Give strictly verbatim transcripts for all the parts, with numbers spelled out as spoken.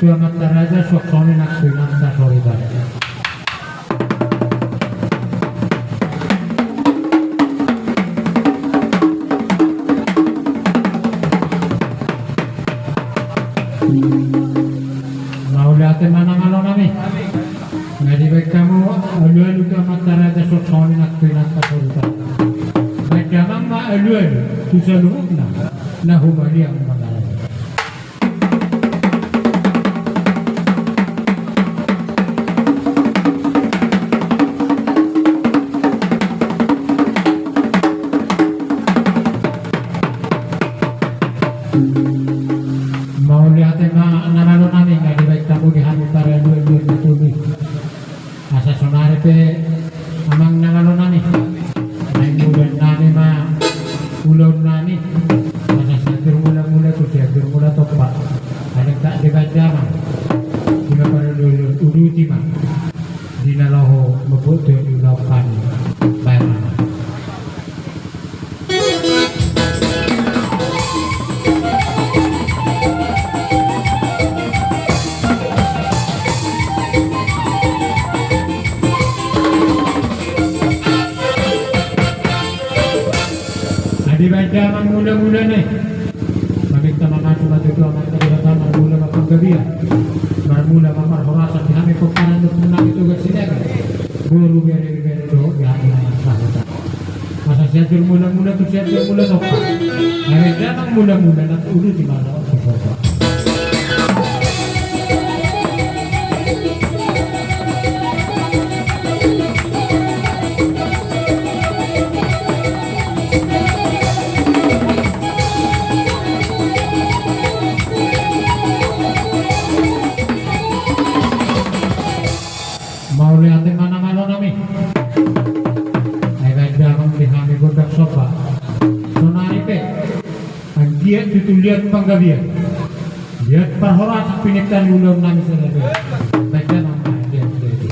Amanta raja, suang songon i nang tu inanta soripada. Mauliate ma na malo nami. Na dibaen hamu alualu tu amanta raja, suang songon i nang tu inanta soripada. Baen damang ma alualu tu saluhutna na humaliang mangalai. Mauliate ma na malo nami, na dibaen hamu di hami paralualuan na tolu i. Asa sonari pe amang na malo nami, naeng mulaan nami ma ulaon nami. Asa Sianjur Mulamula tu Sianjur Mulatompa. Alai tak dibaen damang, di ma paralualuan, uduti ma di na laho mambuat tua ni ulaon hami. Baen ma. Adi baen damang mulamulana i. Maminta ma tu Amanta Debata marmula ma panggabean, marmula ma parhorasan di hami pomparan ni ompungnami Toga Sinaga, boru, bere, ibebere dohot di hami na marsahutan. Asa Sianjur Mulamula tu Sianjur Mulatompa. Adi baen damang mulamulana, uduti ma laho tu sorga. Mauliate ma na malo nami. Adi baen damang di hami gondang somba. Sonari pe, anggiat tutu liat panggabean, liat parhorasan, pinangido ni ulaonnami sada dua. Baen damang ma, liat, liat.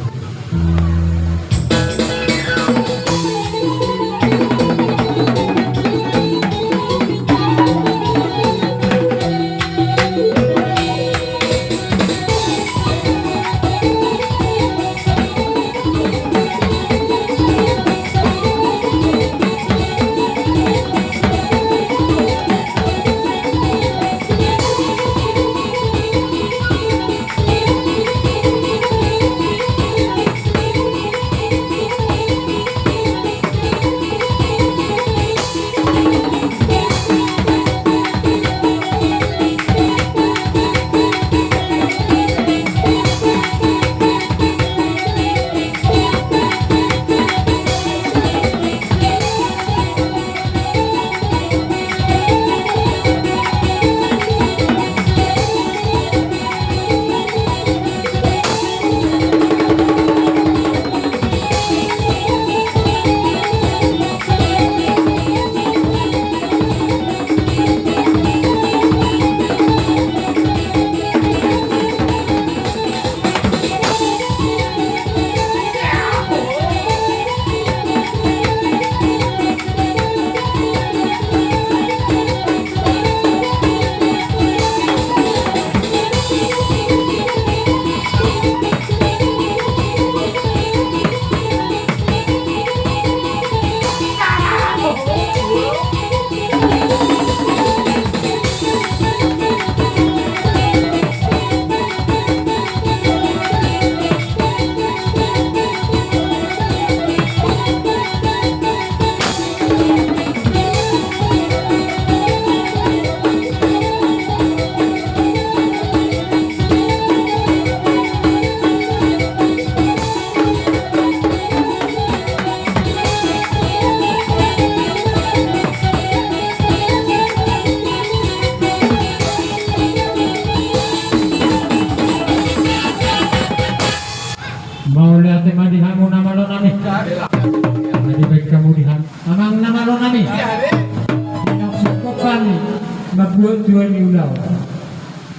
Mauliate ma di hamu na malo nami. Adi baen hamu di hami, amang na malo nami. Inang singkop hami mambuat tua ni ulaon.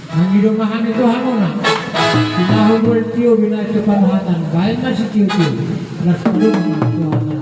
Mangido ma hami tu hamuna. Sinahu bual tio binaen tu panuhatan, baen ma sitiotio. Las padomu ma tu hamuna.